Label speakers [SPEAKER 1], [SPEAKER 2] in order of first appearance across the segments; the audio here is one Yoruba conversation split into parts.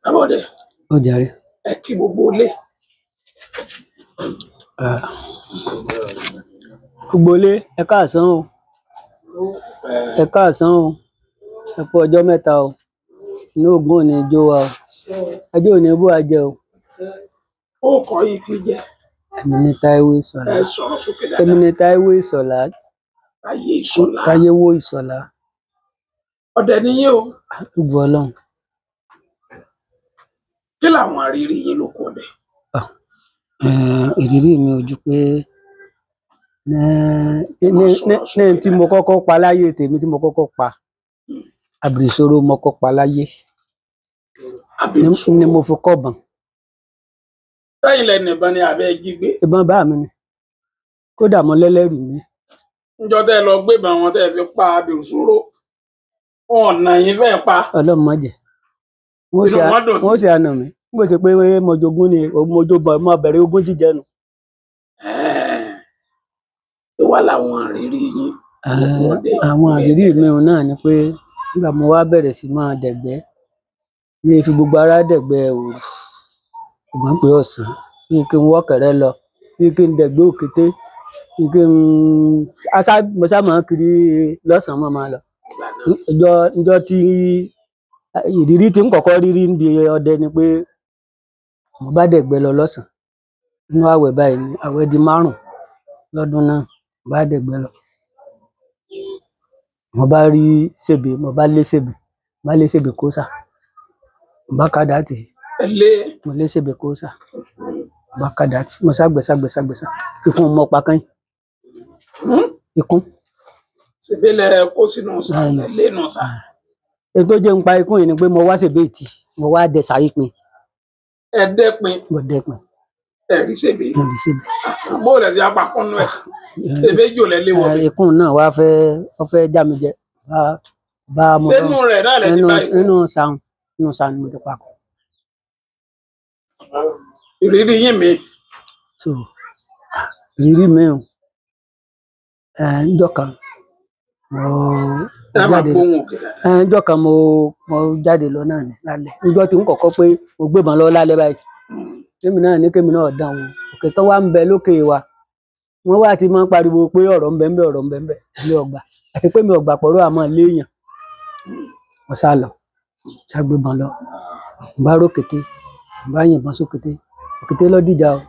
[SPEAKER 1] Bàbá-Ọdẹ,
[SPEAKER 2] Ó jàre.
[SPEAKER 1] Ẹ kí gbogbo ilé.
[SPEAKER 2] Ah. Gbogbo ilé, ẹ káàsán o. Ẹ káàsán o. Ẹ kú ọjọ́ mẹ́ta o. Inú ògùn ò ní jó wa o. Ẹjọ́ ò ní bú wa jẹ o.
[SPEAKER 1] Ó kọ yìí ti jẹ.
[SPEAKER 2] Èmi ni Táíwò Ìṣọ̀lá.
[SPEAKER 1] Ẹ sọ̀rọ̀ sókè
[SPEAKER 2] Èmi
[SPEAKER 1] dáadáa.
[SPEAKER 2] ni Táíwò Ìṣọ̀lá.
[SPEAKER 1] Táyé Ìṣọ̀lá.
[SPEAKER 2] Táyéwò Ìṣọ̀lá.
[SPEAKER 1] Ọdẹ níyìn o.
[SPEAKER 2] Gbogbo Ọlọ́run.
[SPEAKER 1] Kí làwọn àrírí yín lóko ọdẹ?
[SPEAKER 2] Ìrírí mi ò ju pé ní tí mo kọ́kọ́ pa láyé tèmi tí mo kọ́kọ́ pa, àbìrìsòrò mo kọ́ pa láyé. Ni mo fi kọ́bọ̀n.
[SPEAKER 1] Lẹ́yìn lẹ́nu ìbọn ni àbẹ́ jí gbé?
[SPEAKER 2] Ìbọn bá mi ni. Kódà mo lẹ́lẹ́rìí mi.
[SPEAKER 1] Níjọ́ tẹ́ ẹ lọ gbébọn wọn tẹ́ ẹ fi pa àbìrìsòrò, wọn ọ̀nà yín fẹ́ pa.
[SPEAKER 2] Ọlọ́run má jẹ́. Wọ́n
[SPEAKER 1] Inú wọn dùn sí.
[SPEAKER 2] Wọ́n ṣe àna mi. Bó ṣe pé mo jogún ni, mo jogún, mo bẹ̀rẹ̀ ogún jíjẹ nu.
[SPEAKER 1] Kí wá làwọn àrírí yín lóko ọdẹ?
[SPEAKER 2] Àwọn àrírí mi náà ni pé nígbà mo wá bẹ̀rẹ̀ sí máa dẹ̀gbẹ́, mi fi gbogbo ara dẹ̀gbẹ́ òru, ṣùgbọ́n pé ọ̀sán, bí kí n wọ́kẹ̀rẹ́ lọ, bí kí n dẹ̀gbẹ́ òkété, bí kí n asá, mo sá máa ń kiri lọ́sàn-án mo máa lọ.
[SPEAKER 1] Ìgbà náà.
[SPEAKER 2] Ǹjọ́ tí ìrírí tí ń kọ́kọ́ rírí níbi ọdẹ ni pé mo bá dẹ̀gbẹ́ lọ lọ́sàn-án. Nínú àwẹ̀ báyìí ni àwẹ̀ di 5 lọ́dún náà, mo bá dẹ̀gbẹ́ lọ. Mo bá rí sèbè, mo bá lé sèbè, mo bá lé sèbè kó sà. Mo bá kàdá tì í.
[SPEAKER 1] Ẹ lé.
[SPEAKER 2] Mo lé sèbè kó sà. Mo bá kàdá tì í. Mo sá gbẹ̀sà gbẹ̀sà gbẹ̀sà. Ikún mo pa kányìn. Ikún.
[SPEAKER 1] Sèbè lẹ kó sínú sà,
[SPEAKER 2] Bẹ́ẹ̀ni.
[SPEAKER 1] ẹ lé nù sà.
[SPEAKER 2] Èyí tó jẹ́ ń pa ikún yìí ni pé mo wá sèbè tì, mo wá dẹ sàyí pin.
[SPEAKER 1] Ẹ dẹ́pin.
[SPEAKER 2] Mo dẹ́pin.
[SPEAKER 1] Ẹ rí sèbè.
[SPEAKER 2] Mo rí sèbè.
[SPEAKER 1] Bó lẹ ti apá kúnnú ẹ? Sèbè jò lẹ lé wọlé.
[SPEAKER 2] Ikún náà wá fẹ́, ó fẹ́ já mi jẹ. Bá mo
[SPEAKER 1] Nínú rẹ̀ náà lẹ ti bá ikún.
[SPEAKER 2] Nínú sàún, nínú sàún ni mo ti pa kú.
[SPEAKER 1] Ìrírí yín mi.
[SPEAKER 2] So, ìrírí mi o. Ǹjọ́ kan mo
[SPEAKER 1] Ẹ máa
[SPEAKER 2] jáde lọ.
[SPEAKER 1] gbóhùn òkè dáadáa.
[SPEAKER 2] Ǹjọ́ kan mo jáde lọ náà ni lálẹ́. Ǹjọ́ tí ń kọ́kọ́ pé mo gbébọn lọ lálẹ́ báyìí. Kémi náà ní kémi náà dán wò. Òkè tó wá ń bẹ lókè wa. Wọ́n wá ti máa ń pariwo pé ọ̀rọ̀ ń bẹ ń bẹ, ọ̀rọ̀ ń bẹ ń bẹ. Èmi ò gbà. Àti pé mi ò gbà pọ̀rọ̀ àmọ́ léèyàn. Mo sá lọ. Sá gbébọn lọ. Mo bá rókété. Mo bá yìnbọn sókété. Òkété ló dìjà o.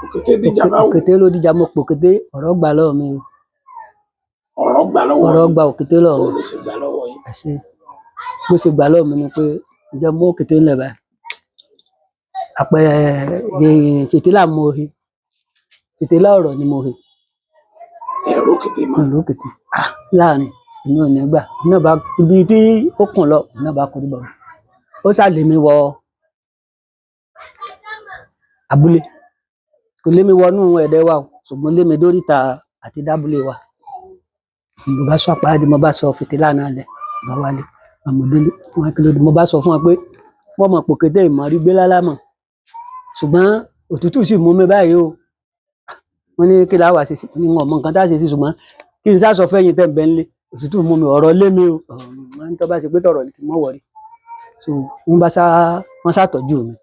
[SPEAKER 1] Òkété dìjà báwo?
[SPEAKER 2] Òkété ló dìjà, mo pòkété, ọ̀rọ̀ gbà lọ́wọ́ mi o.
[SPEAKER 1] Ọ̀rọ̀ gbà lọ́wọ́
[SPEAKER 2] Ọ̀rọ̀
[SPEAKER 1] yín.
[SPEAKER 2] gba òkété lọ́wọ́ mi.
[SPEAKER 1] Bó ló ṣe gbà lọ́wọ́ yín?
[SPEAKER 2] Ẹ ṣé. Bó ṣe gbà lọ́wọ́ mi ni pé ǹjẹ́ mú òkété ńlẹ̀ báyìí. Àpẹẹrẹ fìtílà mo he. Fìtílà ọ̀rọ̀ ni mo he.
[SPEAKER 1] Ẹ̀rọ òkété mọ́.
[SPEAKER 2] Ẹ̀rọ òkété. Láàrin èmi ò ní gbà. Èmi náà bá ibi tí ó kùn lọ, èmi náà bá korí bọ̀. Ó ṣàlè mi wọ abúlé. Kò lé mi wọnú ẹ̀dẹ̀ wa o, ṣùgbọ́n lé mi dóríta àti dábúlé wa. Mo bá sọ àpáàdé, mo bá sọ fìtílà náà lẹ̀, mo bá wálé. Àmọ̀délé, wọn kí ló dé? Mo bá sọ fún wọn pé wọ́n mọ̀ pòkété ìmọ̀ rí gbé lálámọ̀. Ṣùgbọ́n òtútù sì mú mi báyìí o. Wọ́n ní kí la wá ṣe sí, mo ní wọn ò mọ nǹkan tá a ṣe sí, ṣùgbọ́n kí n sá sọ fẹ́yìn tẹ́ ń bẹ ńlé. Òtútù mú mi, ọ̀rọ̀ lé mi o. Wọ́n ní tó bá ṣe pé tọ̀rọ̀ ni kí n mọ̀ wọ̀rí. So wọ́n bá sá, wọ́n sá tọ́jú mi.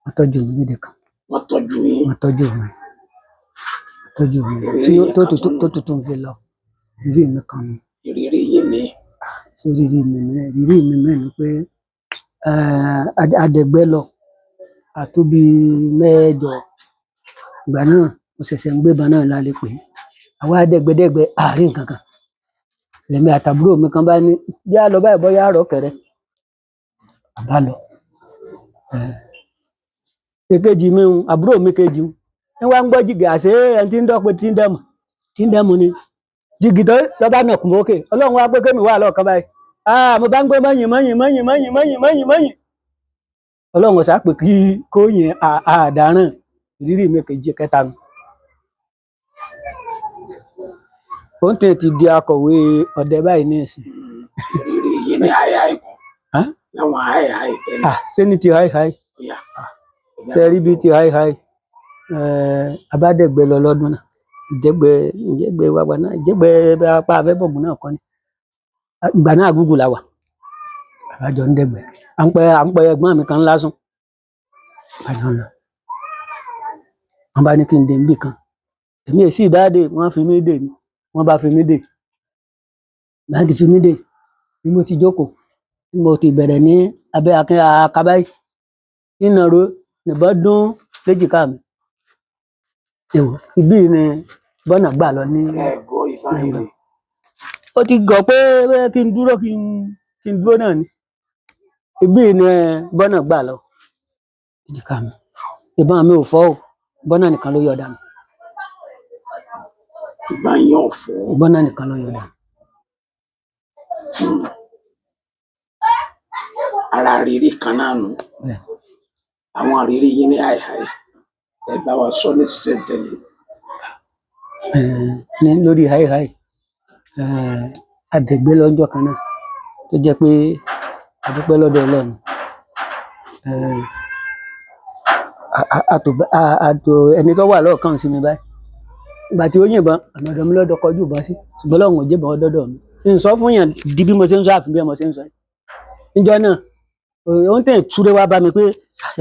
[SPEAKER 2] Wọ́n tọ́jú mi lédè kan.
[SPEAKER 1] Wọ́n tọ́jú yín.
[SPEAKER 2] Wọ́n tọ́jú mi. Wọ́n tọ́jú mi.
[SPEAKER 1] Ìrírí
[SPEAKER 2] Tí
[SPEAKER 1] yín kan tún nù.
[SPEAKER 2] tó tutù ń fi lọ. Ìrírí mi kan nù.
[SPEAKER 1] Ìrírí yín mi.
[SPEAKER 2] Ṣé ìrírí mi ni? Ìrírí mi náà ni pé, adẹ̀gbẹ́ lọ. Àtóbi mẹ́jọ. Ìgbà náà mo ṣẹ̀ṣẹ̀ ń gbébọn náà lálẹ́ pé àwa adẹ̀gbẹ́dẹ́gbẹ́ àárín kankan. Lèmi àtàbúrò mi kan bá ní, "Yá lọ báyìí bọ́yá àárọ̀ kẹrẹ." A bá lọ. Èkejì mi ń, àbúrò mi kejì ń. Ní wá ń gbọ́ jìgì àṣé ẹni tí ń dọ́pẹ́ tí ń dẹ́mu, tí ń dẹ́mu ni. Jìgì tó lọ bá nà kùn mókè. Ọlọ́run wá pé kémi wà lọ́ọ̀kan báyìí. Mo bá ń gbé mọ́yìn, mọ́yìn, mọ́yìn, mọ́yìn, mọ́yìn, mọ́yìn, mọ́yìn. Ọlọ́run ò sá pé kí kó yin àdáràn. Ìrírí mi kejì kẹta nu. Ó ń tẹ̀ ti di akọ̀wé ọdẹ báyìí ní ìsìn.
[SPEAKER 1] Ìrírí yìí ni àyà àìkú.
[SPEAKER 2] Hán?
[SPEAKER 1] Láwọn àyà àìtẹ́lẹ̀.
[SPEAKER 2] Ṣé ní ti háì háì?
[SPEAKER 1] Ọ̀yà.
[SPEAKER 2] Ṣé rí bí ti háì háì? Abádẹ́gbẹ́ lọ lọ́dún náà. Ìjẹ́gbẹ́ wa wà náà. Ìjẹ́gbẹ́ apá afẹ́bọ̀gùn náà kọ́ ni. Ìgbà náà Gúgù la wà. Àbájọ ń dẹ́gbẹ́. À ń pẹ ẹ̀gbọ́n mi kan lásán bàjọ́ lọ. Wọ́n bá ní kí n dé níbì kan, èmi èsì ìdáde, wọ́n fi mí dè ní, wọ́n bá fi mí dè láti fi mí dè. Bí mo ti jókòó, bí mo ti bẹ̀rẹ̀ ní abẹ́ akin akabayi ìnàró nìbọn dún léjìká mi. Èwò ibí ni bọ́nà gbà lọ ní.
[SPEAKER 1] Ẹ gbọ́ ìbọn yìí.
[SPEAKER 2] Ó ti gọ̀ pé bóyá kí n dúró, kí n dúró náà ni. Ibí ni bọ́nà gbà lọ léjìká mi. Ìbọn mi ò fọ́ o, bọ́nà nìkan ló yọ dànù.
[SPEAKER 1] Ìbọn yẹn ò fọ́?
[SPEAKER 2] Bọ́nà nìkan ló yọ dànù.
[SPEAKER 1] Ara rírí kan náà nù.
[SPEAKER 2] Bẹ́ẹ̀.
[SPEAKER 1] Àwọn àrírí yín ní àìhàì, ẹ bá wa sọ ní sísẹ̀ntẹ̀lé.
[SPEAKER 2] Ní lórí háìháì àdẹ̀gbẹ́ lọ́jọ́ kan náà tó jẹ́ pé a dúpẹ́ lọ́dọ̀ Ọlọ́run. Eh, àtò ẹni tó wà lọ́ọ̀kan sí mi báyìí ìgbà tí ó yìnbọn, àmọ́ ọ̀dọ̀ mi lọ́dọ̀ kọjú ìbọn sí, ṣùgbọ́n Ọlọ́run ò jẹ́bọn ọdọ́dọ̀ mi. N sọ fún yàn di bí mo ṣe ń sọ àfi bí mo ṣe ń sọ yìí. Níjọ́ náà ó ń tẹ̀ túré wá bá mi pé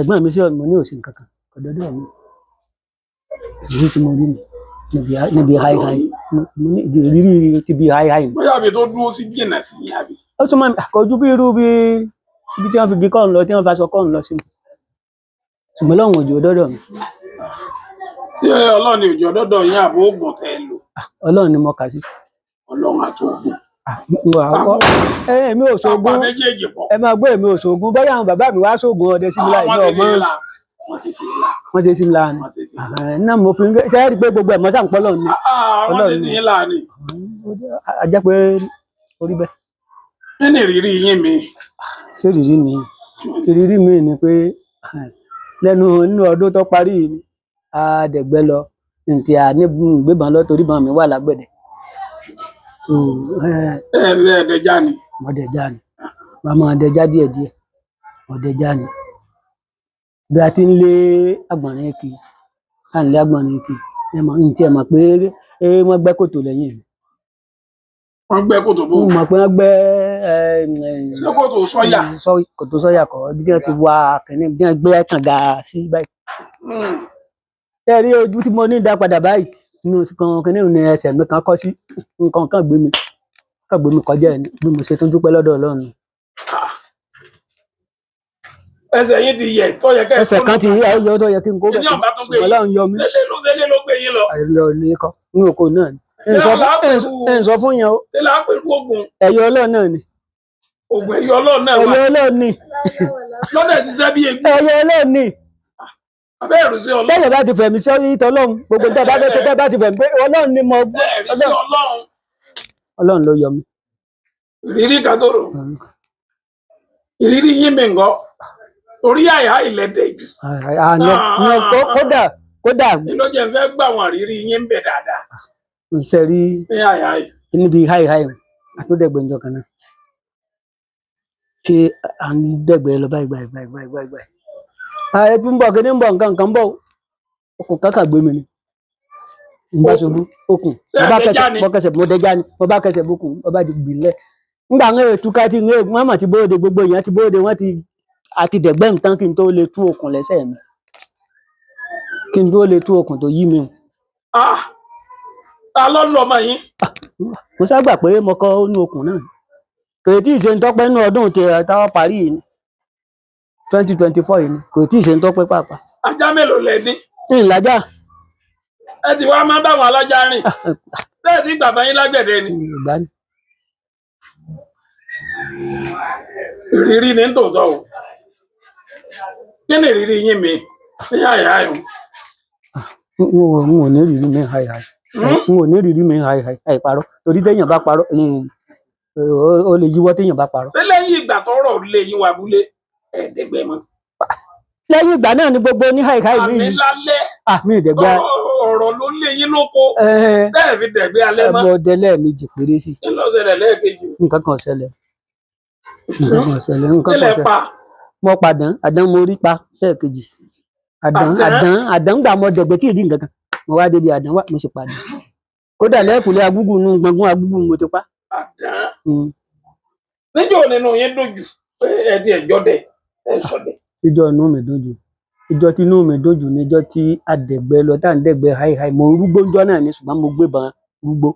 [SPEAKER 2] ẹ̀gbọ́n mi sí ọ̀nà ní òsì nǹkan kan ọ̀dọ́dọ̀ mi. Ìrírí tí mo rí mi níbi háìháì, mo ní ìrírí ti bí háìháì ni.
[SPEAKER 1] Bóyá àbí tó dúró sí jìnnà sí yín àbí?
[SPEAKER 2] Ó tún máa ń kọjú bí irú bí ibi tí wọ́n fi igi kọ́ ń lọ, tí wọ́n faṣọ kọ́ ń lọ sí mi, ṣùgbọ́n Ọlọ́run ò jẹ́ ó dọ́dọ̀ mi.
[SPEAKER 1] Ṣé Ọlọ́run ni òjò dọ́dọ̀ yín àbó oògùn tẹ́ ẹ lò?
[SPEAKER 2] Ọlọ́run ni mo kà sí.
[SPEAKER 1] Ọlọ́run àti oògùn.
[SPEAKER 2] Ẹ èmi ò
[SPEAKER 1] Apá
[SPEAKER 2] ṣoògùn.
[SPEAKER 1] méjèèjì pọ̀.
[SPEAKER 2] Ẹ máa gbọ́, èmi ò ṣoògùn. Bóyá àwọn bàbá mi wá ṣoògùn ọdẹ sí mi láì ní
[SPEAKER 1] Wọ́n
[SPEAKER 2] ọmọ
[SPEAKER 1] ti ṣe é la, wọ́n ti ṣe é la,
[SPEAKER 2] wọ́n ṣe sí mi láàánú.
[SPEAKER 1] wọ́n ti ṣe é la.
[SPEAKER 2] Náà mo fi ń ṣe é rí i pé gbogbo ẹ̀ mọ́sá ń pọ́ lọ́run ni.
[SPEAKER 1] Ah, wọ́n ti
[SPEAKER 2] Ọlọ́run
[SPEAKER 1] ṣe é la ni.
[SPEAKER 2] A jẹ́ pé orí bẹ́ẹ̀.
[SPEAKER 1] Kí ni ìrírí yín mi?
[SPEAKER 2] Ṣé ìrírí mi, ìrírí mi ni pé lẹ́nu nínú ọdún tó parí yìí ni àdẹ̀gbẹ́ lọ ntí a ní gbébọn lọ torí bọn mi wà lágbẹ̀dẹ tó.
[SPEAKER 1] Ẹ ẹ ẹ̀ẹ́dẹ̀já ni.
[SPEAKER 2] Mọ̀dẹ̀já ni, wàá máa dẹja díẹ̀díẹ̀, mọ̀dẹ̀já ni. Bí a ti ń lé àgbọ̀nrín kiri, à ń lé àgbọ̀nrín kiri, ẹ mọ̀ ntí ẹ mọ̀ pé wọ́n gbẹ́ kòtò lẹ́yìn mi.
[SPEAKER 1] Wọ́n gbẹ́ kòtò bò.
[SPEAKER 2] Mo mọ̀ pé wọ́n gbẹ́
[SPEAKER 1] Ṣé kòtò sọ́yà?
[SPEAKER 2] Sọ kòtò sọ́yà kọ́, ibi tí wọ́n ti wá kìnní, ibi tí wọ́n gbé kànga sí báyìí. Ẹ rí ojú tí mo ní dá padà báyìí nínú kan kìnní ní ẹsẹ̀ mi kan kọ́ sí nǹkan kan gbé mi, kan gbé mi kọjá ẹni bí mo ṣe tún dúpẹ́ lọ́dọ̀ Ọlọ́run.
[SPEAKER 1] Ẹsẹ̀ yín ti yẹ̀ tó yẹ kẹ́ ẹ
[SPEAKER 2] Ẹsẹ̀
[SPEAKER 1] kó
[SPEAKER 2] kan
[SPEAKER 1] lọ.
[SPEAKER 2] ti yí ọyọ tó yẹ kí n kó
[SPEAKER 1] Èmi
[SPEAKER 2] bẹ̀,
[SPEAKER 1] ọ̀bá tún gbé
[SPEAKER 2] ṣùgbọ́n
[SPEAKER 1] yín.
[SPEAKER 2] Ọlọ́run yọ mí.
[SPEAKER 1] Ṣẹlẹ̀ ló gbé yín lọ.
[SPEAKER 2] Lọ ilé kọ́ ní oko náà ni. Ẹ ń sọ fún yẹn o.
[SPEAKER 1] Ṣé là á pẹ̀lú oògùn?
[SPEAKER 2] Ẹ̀yọ Ọlọ́run náà ni.
[SPEAKER 1] Oògùn ẹ̀yọ Ọlọ́run náà wà.
[SPEAKER 2] Ẹ̀yọ Ọlọ́run ni.
[SPEAKER 1] Lọ́dẹ̀ ti ṣẹ́ bí egbò.
[SPEAKER 2] Ẹ̀yọ Ọlọ́run ni.
[SPEAKER 1] Abẹ́ ẹ̀rù sí Ọlọ́run.
[SPEAKER 2] Tẹ́lẹ̀ bá ti fẹ̀mí sí ọlọ́run, gbogbo tẹ́ bá fẹ́ ṣe, tẹ́ bá ti fẹ̀mí pé Ọlọ́run ni mo.
[SPEAKER 1] Ẹ̀rí sí Ọlọ́run.
[SPEAKER 2] Ọlọ́run ló yọ mí.
[SPEAKER 1] Ìrírí kan tó rò. Ìrírí yín mi ńgọ́. Orí àyà ilẹ̀ dẹ̀ jù.
[SPEAKER 2] Kódà kódà.
[SPEAKER 1] Ló jẹ́ fẹ́ gbà wọ́n àrírí yín ń bẹ̀ dáadáa.
[SPEAKER 2] Ṣe rí
[SPEAKER 1] Ní àyà yìí.
[SPEAKER 2] níbi háì háì àtúndẹ̀gbẹ̀ ńjọ kan náà kí à ń dẹ̀gbẹ́ lọ báyìí báyìí báyìí báyìí báyìí báyìí. Ààrẹ tún ń bọ̀, kíní ń bọ̀, nǹkan nǹkan ń bọ̀, okùn kankan gbé mi ni n bá ṣubú okùn.
[SPEAKER 1] Ṣé
[SPEAKER 2] Mo bá
[SPEAKER 1] ẹ
[SPEAKER 2] kẹsẹ̀
[SPEAKER 1] dẹja ni?
[SPEAKER 2] mo kẹsẹ̀ mo dẹja ni, mo bá kẹsẹ̀ bókun, mo bá di gbìlẹ̀ ngbà ń ètú ká tí ń wọ́n mọ̀ ti bóde, gbogbo èèyàn ti bóde, wọ́n ti àti dẹ̀gbẹ́ nǹkan kí n tó lè tú okùn lẹ́sẹ̀ mi, kí n tó lè tú okùn tó yí mi.
[SPEAKER 1] Ah! Ta ló lọ ọmọ yín?
[SPEAKER 2] Mo sábà pé mo kọ́ inú okùn náà kò tí ì ṣe ń tọ́pẹ́ nínú ọdún tí táwọn parí yìí ni 2024 yìí ni, kò tí ì ṣe ń tọ́pẹ́ pàápàá.
[SPEAKER 1] Ajá mélòó lẹ ní?
[SPEAKER 2] Ní ìlàjà.
[SPEAKER 1] Ẹ ti wá máa ń báwọn alájà rìn. Bẹ́ẹ̀ tí bàbá yín lágbẹ̀dẹ ni.
[SPEAKER 2] Ìgbà ni.
[SPEAKER 1] Ìrírí ni ń tòótọ́ o. Kí ni ìrírí yín mi? Ní àyà yìí.
[SPEAKER 2] N ò ní rírí mi háì háì, n ò ní rírí mi háì háì àìparọ́, torí téèyàn bá parọ́, ó lè yíwọ́ téèyàn bá parọ́.
[SPEAKER 1] Ṣé lẹ́yìn ìgbà tọ́rọ̀ lé yín wá abúlé ẹ̀ẹ́dẹ́gbẹ́ mọ́?
[SPEAKER 2] Lẹ́yìn ìgbà náà ni gbogbo ní háì háì mi
[SPEAKER 1] Àmì
[SPEAKER 2] yìí.
[SPEAKER 1] lálẹ́.
[SPEAKER 2] Mi ìdẹ̀gbẹ́.
[SPEAKER 1] Ọ̀rọ̀ ló lé yín lóko. Bẹ́ẹ̀ fi dẹ̀gbẹ́ alẹ́ mọ́.
[SPEAKER 2] Ẹ̀bọ̀ ọdẹ lẹ́ẹ̀mejì péré sí.
[SPEAKER 1] Kí ló ṣẹlẹ̀ lẹ́ẹ̀kejì?
[SPEAKER 2] Nǹkan kan ṣẹlẹ̀, nǹkan kan ṣẹlẹ̀, nǹkan
[SPEAKER 1] Kí
[SPEAKER 2] kan
[SPEAKER 1] lẹ
[SPEAKER 2] ṣẹlẹ̀.
[SPEAKER 1] pa?
[SPEAKER 2] Mo padàn àdán, mo rí pa lẹ́ẹ̀kejì àdán.
[SPEAKER 1] Àdán?
[SPEAKER 2] Àdán, àdán gbà mo dẹ̀gbẹ́ tí ì rí nǹkan kan, mo wá débi àdán wá, mo sì padà kódà lẹ́ẹ̀kúlẹ̀ agúgù nù gbọ̀ngàn agúgù mo ti pa.
[SPEAKER 1] Àdán. Níjọ́ nínú yín dùn jù. Pé ẹ ti ẹ̀ jọ́dẹ, ẹ sọdẹ.
[SPEAKER 2] Ìjọ inú mi dùn jù, ìjọ tí inú mi dùn jù níjọ́ tí adẹ̀gbẹ́ lọ, tá à ń dẹ̀gbẹ́ háìháì. Mo ń rúgbó ńjọ́ náà ni, ṣùgbọ́n mo gbébọn rúgbó.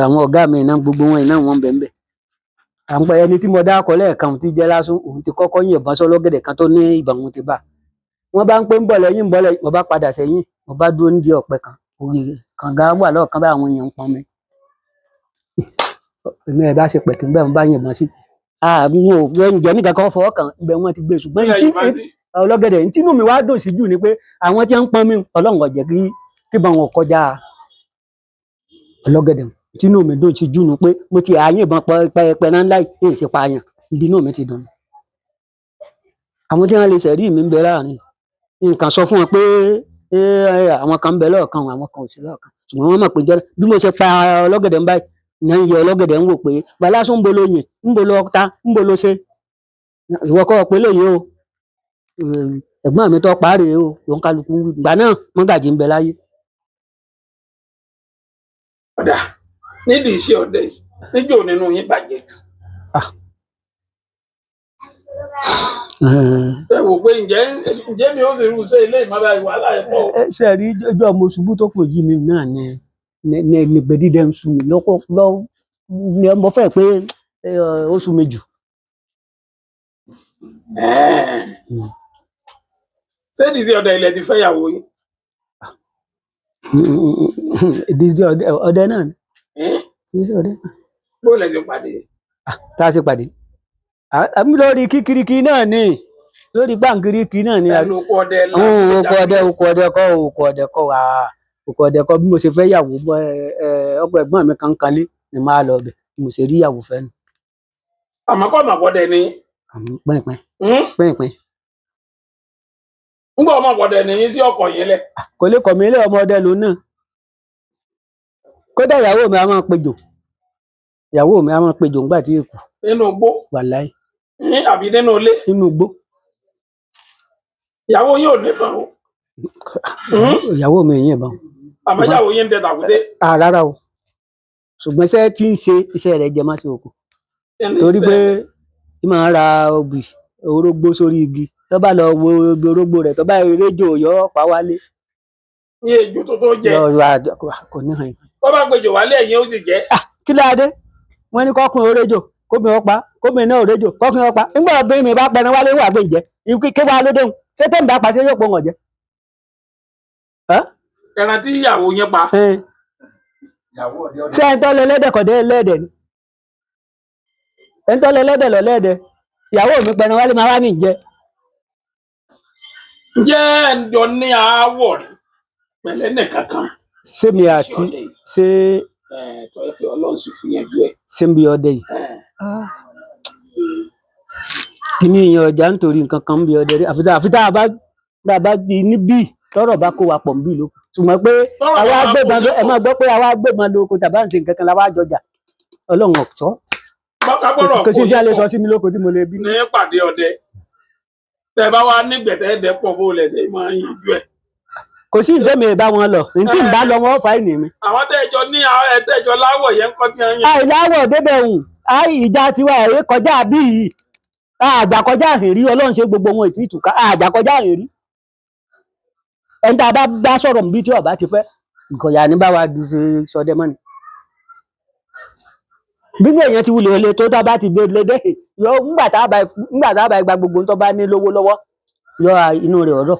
[SPEAKER 2] Àwọn ọ̀gá mi iná gbogbo wọn iná wọn bẹ̀ ń bẹ̀. À ń pẹ́ ẹni tí mo dá akọ lẹ́ẹ̀kan tí jẹ́ lásán, òun ti kọ́kọ́ yìnbọn sọ́lọ́gẹ̀dẹ̀ kan tó ní ìbọn òun ti bá. Wọ́n bá ń pé ń bọ̀ lẹ́yìn, ń bọ̀ lẹ́yìn, mo bá padà sẹ́yìn, mo bá dúró nídìí ọ̀pẹ kan. Orí kànga wà lọ́ọ̀kan bá àwọn èèyàn ń pọn mi. Èmi ẹ̀ bá ṣe pẹ̀kì bẹ́ẹ̀, mo bá yìnbọn sí. Àwọn ò ǹjẹ́ nìkan kan fọwọ́ kàn ibẹ̀ wọ́n ti gbé, ṣùgbọ́n
[SPEAKER 1] Ilẹ̀
[SPEAKER 2] tí
[SPEAKER 1] Yorùbá sí.
[SPEAKER 2] ọlọ́gẹ̀dẹ̀ ntínú mi wá dùn sí jù ni pé àwọn tí ń pọn mi, Ọlọ́run ò jẹ́ kí kíbọn wọn kọjá ọlọ́gẹ̀dẹ̀. Tínú mi dùn sí jù ni pé mo ti àyìnbọn pẹpẹ náà láì èyí sì pààyàn, ibi inú mi ti dùn. Àwọn tí wọ́n lè ṣẹ̀rí mi ń bẹ láàrin, nǹkan sọ fún wọn pé àwọn kan ń bẹ lọ́ọ̀kan, àwọn kan ò sí lọ́ọ̀kan, ṣùgbọ́n wọ́n mọ̀ pé jọ́nà bí mo ṣe pa ọlọ́gẹ̀dẹ̀ ń báyìí ní ń yẹ ọlọ́gẹ̀dẹ̀ ń wò pé balásùn ń bolo yìn, ń bolo ọta, ń bolo ṣe ìwọ kọ́ pé lóye o. Ẹ̀gbọ́n mi tó parí o, ló ń kálukú wí ìgbà náà mọ́gàjì ń bẹ láyé.
[SPEAKER 1] Ọ̀dà nídìí iṣẹ́ ọdẹ yìí, níjọ́ nínú yín bàjẹ́ jù? Ẹ wò pé ǹjẹ́ mi ó sì rú iṣẹ́ ilé ìmọ̀ báyìí, wàhálà ẹ̀ pọ̀ o.
[SPEAKER 2] Ẹ ṣe rí ọjọ́ mo ṣubú tó kò yí mi náà ni ní gbẹdídẹ ń sú mi lọ́kọ́ lọ́ ni mo fẹ́ pé ó sú mi jù.
[SPEAKER 1] Ẹ̀ẹ́n. Ṣé ìdí iṣẹ́ ọdẹ ilẹ̀ ti fẹ́ ìyàwó yín?
[SPEAKER 2] Ìdí ọdẹ náà ni.
[SPEAKER 1] Ẹ̀ẹ́n?
[SPEAKER 2] Ìdí ọdẹ náà.
[SPEAKER 1] Bó lẹ ti pàdé?
[SPEAKER 2] Tá a ṣe pàdé àmì lórí kíkiriki náà ni, lórí gbàǹkiriki náà ni.
[SPEAKER 1] Ẹnu oko ọdẹ la.
[SPEAKER 2] Oko ọdẹ, oko ọdẹ kọ́, oko ọdẹ kọ́ wà, oko ọdẹ kọ́. Bí mo ṣe fẹ́ yàwó bọ́ ẹ ọkọ ẹ̀gbọ́n mi kan kanlé ni máa lọ bẹ̀, bí mo ṣe rí ìyàwó fẹ́ nu.
[SPEAKER 1] Àmọ́ kọ́ ọmọ ọdẹ ni.
[SPEAKER 2] Àmọ́ pínpín
[SPEAKER 1] Hmm?
[SPEAKER 2] pínpín.
[SPEAKER 1] Ń gbọ́ ọmọ ọdẹ ni yín sí ọkọ̀ yín lẹ̀.
[SPEAKER 2] Kò lè kọ̀ mí lé, ọmọ ọdẹ lòun náà. Kódà ìyàwó mi a máa pejò, ìyàwó mi a máa pejò ńgbà tí èkó
[SPEAKER 1] Nínú igbó?
[SPEAKER 2] Wàláì.
[SPEAKER 1] Àbí nínú ilé?
[SPEAKER 2] Nínú igbó.
[SPEAKER 1] Ìyàwó yín ò níbọn o?
[SPEAKER 2] Ìyàwó mi yìnbọn.
[SPEAKER 1] Àmọ́ ìyàwó yín ń dẹ tàkúté?
[SPEAKER 2] Ah, rárá o, ṣùgbọ́n iṣẹ́ tí ń ṣe, iṣẹ́ rẹ̀ jẹ má sí oko.
[SPEAKER 1] Ẹni
[SPEAKER 2] Torí
[SPEAKER 1] iṣẹ́
[SPEAKER 2] pé
[SPEAKER 1] rẹ̀.
[SPEAKER 2] tí máa ń ra obì orógbó sórí igi, tó bá lọ wo obì orógbó rẹ̀, tó bá eréjò yọ pa wálé.
[SPEAKER 1] Ní ejò tó tó jẹ.
[SPEAKER 2] Lọ ra kò ní hàn.
[SPEAKER 1] Tó bá gbèjò wálé, ẹ̀yìn ó sì jẹ́.
[SPEAKER 2] Kí ló dé? Wọ́n ní kọ́kùn oréjò kóbìnrin ọpa, kóbìnrin náà oréjò kọ́kùnrin ọpa. Nígbà obìnrin mi bá pẹran wálé wà gbé ǹjẹ́ kí wàá lóde hùn, ṣé tẹ́mi bá pa ṣé yóò pọ̀ wọ̀n jẹ́?
[SPEAKER 1] Ẹran tí ìyàwó yín pa.
[SPEAKER 2] Ṣé ẹni tó lọ lẹ́dẹ̀ kọ̀ dé lẹ́dẹ̀ ni? Ẹni tó lọ lẹ́dẹ̀ lọ lẹ́dẹ̀. Ìyàwó mi pẹran wálé máa wá ní ìjẹ.
[SPEAKER 1] Ǹjẹ́ ẹ jọ ní aáwọ̀ rí pẹ̀lẹ́ nìkankan?
[SPEAKER 2] Ṣé mi àti
[SPEAKER 1] Ọdẹ yìí.
[SPEAKER 2] Ṣé
[SPEAKER 1] Ẹ̀ tọ́ ẹ pé Ọlọ́run sì kú yanjú ẹ̀.
[SPEAKER 2] Ṣé ń bí ọdẹ yìí?
[SPEAKER 1] Ẹ̀.
[SPEAKER 2] Kíní ìyẹn ọjà nítorí nǹkan kan ń bí ọdẹ rí, àfi tá a bá di níbí tọ́rọ̀ bá kó wa pọ̀ níbí lóko, ṣùgbọ́n pé
[SPEAKER 1] Tọ́rọ̀
[SPEAKER 2] àwa
[SPEAKER 1] bá wá kó
[SPEAKER 2] agbébọn
[SPEAKER 1] yín
[SPEAKER 2] ẹ
[SPEAKER 1] pọ̀.
[SPEAKER 2] máa gbọ́ pé àwa agbébọn lóko tàbá ń ṣe nǹkan kan làwa àjọjà, Ọlọ́run ọ̀sọ́.
[SPEAKER 1] Bọ́kábọ́rọ̀
[SPEAKER 2] Kò sí
[SPEAKER 1] kó
[SPEAKER 2] tí a
[SPEAKER 1] yín
[SPEAKER 2] lè
[SPEAKER 1] pọ̀
[SPEAKER 2] sọ sí mi lóko tí mo lè bí.
[SPEAKER 1] ní pàdé ọdẹ. Tẹ bá wá nígbẹ̀tẹ́ ẹ̀dẹ́ pọ̀, bó lẹ̀ ṣe máa ń yanjú ẹ̀?
[SPEAKER 2] Kò sí ìdẹ́mi bá wọn lọ ní tí ń bá lọ wọn fà ní mi.
[SPEAKER 1] Àwọn tẹ́jọ ní tẹ́jọ láwọ̀ yẹn ń kọ́ tí wọ́n yàn.
[SPEAKER 2] Àìláwọ̀ débẹ̀ hùn àì ìjà tiwa ẹ̀ kọjá bí yìí, àjà kọjá àhìnrí. Ọlọ́run ṣe gbogbo wọn ìtì ìtùká, àjà kọjá àhìnrí. Ẹni tá a bá bá sọ̀rọ̀ níbi tí ọba ti fẹ́ ìkọ̀yà ní bá wa dùn ṣe sọdẹ mọ́ni. Bínú èèyàn ti wulẹ̀ le tó, tá a bá ti gbé lédè yọ ńgbà tá a bá gba gbogbo tó bá ní lówó lọ́wọ́ yọ inú rẹ̀ ọ̀rọ̀.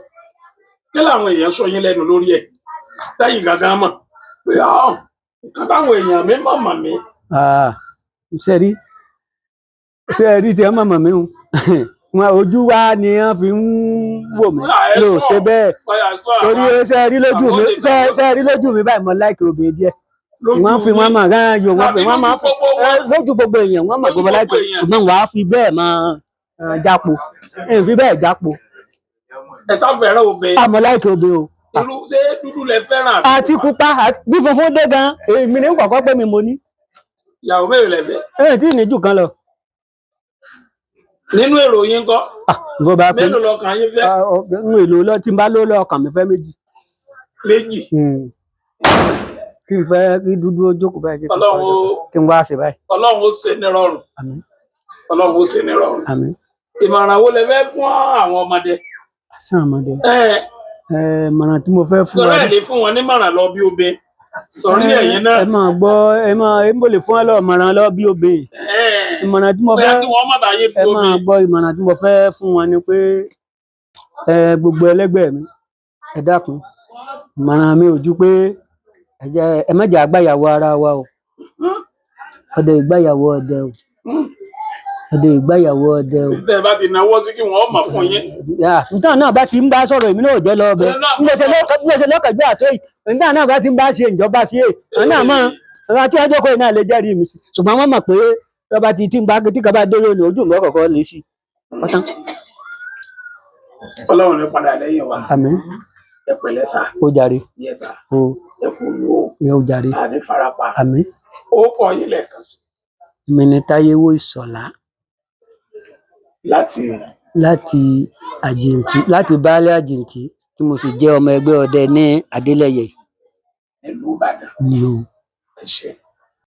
[SPEAKER 1] Kí làwọn èèyàn sọ yín lẹ́nu lórí ẹ̀ lẹ́yìn gangan mọ̀ pé ah, nǹkan táwọn èèyàn mi mọ̀ mọ̀ mí?
[SPEAKER 2] Ah, ṣe rí tí ẹ mọ̀mọ̀ mi ń wọn ojú wa ni wọ́n fi ń wò mí lò ṣe bẹ́ẹ̀.
[SPEAKER 1] Bóyá sọ
[SPEAKER 2] Torí
[SPEAKER 1] àwọn
[SPEAKER 2] ṣe rí lójú mi
[SPEAKER 1] àwọn ti
[SPEAKER 2] ṣe ṣe rí lójú mi báyìí, mo láìkè obìnrin díẹ̀.
[SPEAKER 1] Lójú
[SPEAKER 2] Wọ́n fi wọ́n
[SPEAKER 1] yín.
[SPEAKER 2] mọ̀ gán yo wọ́n fi
[SPEAKER 1] Tàbí
[SPEAKER 2] wọ́n máa
[SPEAKER 1] lójú gbogbo
[SPEAKER 2] ẹ,
[SPEAKER 1] wọn.
[SPEAKER 2] lójú gbogbo èèyàn wọ́n mọ̀
[SPEAKER 1] Lójú
[SPEAKER 2] gbogbo láìkè
[SPEAKER 1] gbogbo èèyàn.
[SPEAKER 2] ṣùgbọ́n wàá fi bẹ́ẹ̀ máa jápo ẹ̀ fi bẹ́ẹ̀ jápo.
[SPEAKER 1] Ẹ sáfẹ́ràn obìnrin.
[SPEAKER 2] Àmọ́ láìkè obìnrin o.
[SPEAKER 1] Irú ṣé dúdú lẹ fẹ́ràn àbí
[SPEAKER 2] Àti pupa bí funfun dé gan, èmi ní kọ̀kọ́ pé mi mo ní.
[SPEAKER 1] Ìyàwó mélòó lẹ fẹ́?
[SPEAKER 2] Ẹ̀ tí ì ní jù kan lọ.
[SPEAKER 1] Nínú èrò yín kọ́?
[SPEAKER 2] Ah, bó bá pé
[SPEAKER 1] Mélòó lọkàn yín fẹ́?
[SPEAKER 2] Ń èlò lọ tí n bá ló lọ ọkàn mi fẹ́ méjì.
[SPEAKER 1] Méjì.
[SPEAKER 2] Kí n fẹ́ kí dúdú ó jókòó báyìí, kí n
[SPEAKER 1] Ọlọ́run
[SPEAKER 2] kọ́
[SPEAKER 1] ó
[SPEAKER 2] kí n wá ṣe báyìí.
[SPEAKER 1] Ọlọ́run ó ṣe ní rọrùn.
[SPEAKER 2] Àmín.
[SPEAKER 1] Ọlọ́run ó ṣe ní rọrùn.
[SPEAKER 2] Àmín.
[SPEAKER 1] Ìmọ̀ràn wo lẹ fẹ́ fún àwọn ọmọdé?
[SPEAKER 2] Sàn ọmọdé.
[SPEAKER 1] Ẹ
[SPEAKER 2] Ẹ mọ̀ràn tí mo fẹ́ fún
[SPEAKER 1] sọ̀rọ̀
[SPEAKER 2] wa.
[SPEAKER 1] ẹ̀ lè fún wọn nímọ̀ràn lọ bí obe sọ̀rí ẹ̀yin náà.
[SPEAKER 2] Ẹ máa gbọ́, ẹ máa ẹ mo lè fún ẹ lọ mọ̀ràn lọ bí obìnrin.
[SPEAKER 1] Ẹ
[SPEAKER 2] Ìmọ̀ràn tí mo
[SPEAKER 1] bóyá
[SPEAKER 2] fẹ́
[SPEAKER 1] kí wọ́n má bàa yé bí
[SPEAKER 2] ẹ
[SPEAKER 1] obe.
[SPEAKER 2] máa gbọ́, ìmọ̀ràn tí mo fẹ́ fún wọn ni pé ẹ gbogbo ẹlẹ́gbẹ́ mi, ẹ dákun, ìmọ̀ràn mi ò ju pé ẹ jẹ́ ẹ má jẹ́ àgbàyàwó ara wa o. Ọdẹ ìgbàyàwó ọdẹ o. Ọdẹ ìgbàyàwó ọdẹ o.
[SPEAKER 1] Tẹ́ ẹ bá ti náwó sí kí wọ́n mọ̀ fún yín.
[SPEAKER 2] Nǹkan náà bá ti ń bá sọ̀rọ̀, èmi náà ò jẹ́ lọ ọbẹ̀. Bí mo ṣe lọ́kànjú àtó yìí, nǹkan náà bá ti ń bá ṣe ìjọba ṣe é. Àwọn náà mọ̀, àwọn tí ọjọ́ kọ́ni náà lè jẹ́rìí mi sí. Ṣùgbọ́n wọ́n mọ̀ pé tọ́ba ti tí ń bá tí kan bá dé lónìí, ojú mi ọ̀kọ̀ọ̀kan lè sí. Ọ̀tán.
[SPEAKER 1] Ọlọ́run ní padà lẹ́yìn wa.
[SPEAKER 2] Àmín.
[SPEAKER 1] Ẹ pẹ̀lẹ́ sà.
[SPEAKER 2] Ó jàre.
[SPEAKER 1] Yẹ sà.
[SPEAKER 2] O
[SPEAKER 1] Ẹ kú lù ó.
[SPEAKER 2] ìyẹn ó jàre.
[SPEAKER 1] Àní farapa.
[SPEAKER 2] Àmín.
[SPEAKER 1] Ó kọ yín lẹ́ẹ̀kan sí.
[SPEAKER 2] Èmi ni Táyéwò Ìṣọ̀lá
[SPEAKER 1] Láti
[SPEAKER 2] láti Àjìǹtí, láti Baálé Àjìǹtí, tí mo sì jẹ́ ọmọ ẹgbẹ́ ọdẹ ní Adélẹ́yẹ
[SPEAKER 1] nílùú Ìbàdàn.
[SPEAKER 2] ni o.
[SPEAKER 1] Ẹ ṣé.